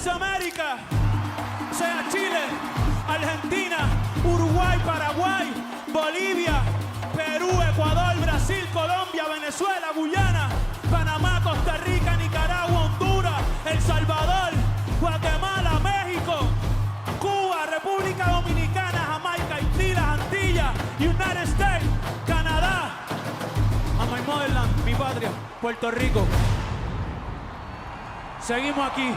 Todas las Américas, sea Chile, Argentina, Uruguay, Paraguay, Bolivia, Perú, Ecuador, Brasil, Colombia, Venezuela, Guyana, Panamá, Costa Rica, Nicaragua, Honduras, El Salvador, Guatemala, México, Cuba, República Dominicana, Jamaica, Haití, las Antillas, United States, Canadá, a my motherland, mi patria, Puerto Rico. Seguimos aquí.